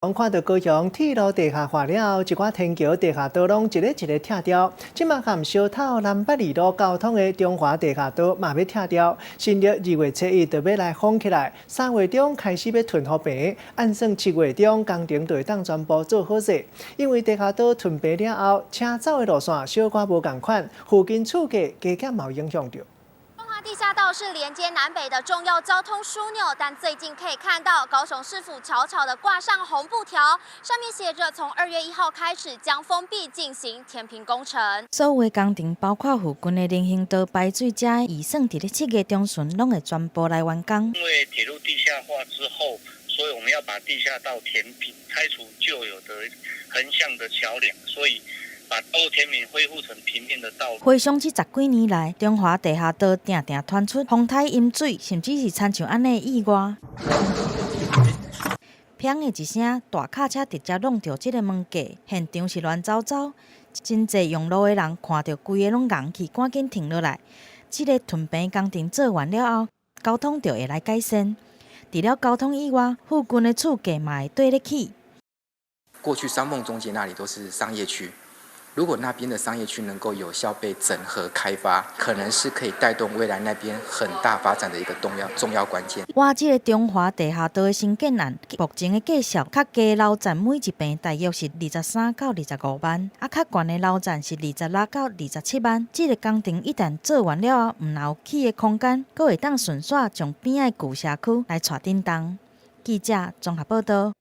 看到高雄鐵路地下化了後，一寡天橋地下道攏一个一個拆掉。這馬含小透南北二路交通的中華地下道嘛欲拆掉。新曆2月7日就欲來封起來，3月中開始欲屯予平，按算7月中工程就會當全部做好勢。因為地下道屯平了後，車走的路線小可無仝款，附近厝價加減嘛有影響著。中華地下道是連接南北的重要交通樞紐，但最近可以看到高雄市府悄悄的掛上紅布條，上面寫着從2月1號開始將封閉進行填平工程。所有的工程，包括附近的人行道、排水遮，預算佇咧7月中旬攏會全部來完工。因為鐵路地下化之後，所以我們要把地下道填平，拆除舊有的橫向的橋梁，所以把道路填平，恢復成平面的道路。回想這十幾年來，中華地下道定定傳出風颱淹水，甚至是親像按呢意外。砰的一聲，大卡車直接挵著這个門架，現場是亂糟糟。真濟用路的人看著規个攏戇去，趕緊停落來。這个屯平工程做完了後，交通就會來改善。除了交通以外，附近的厝價嘛會綴咧起。過去三鳳中街那裡都是商業區。如果那邊的商業區能夠有效被整合開發，可能是可以帶動未來那邊很大發展的一個重要重要關鍵。哇，這个中華地下道的新建案，目前的計數較低樓層每一坪大約是23到25萬，啊，較懸的樓層是26到27萬。這个工程一旦做完了後，毋但有起的空間，閣會當順紲將邊仔的舊社區來帶振動。記者綜合報道。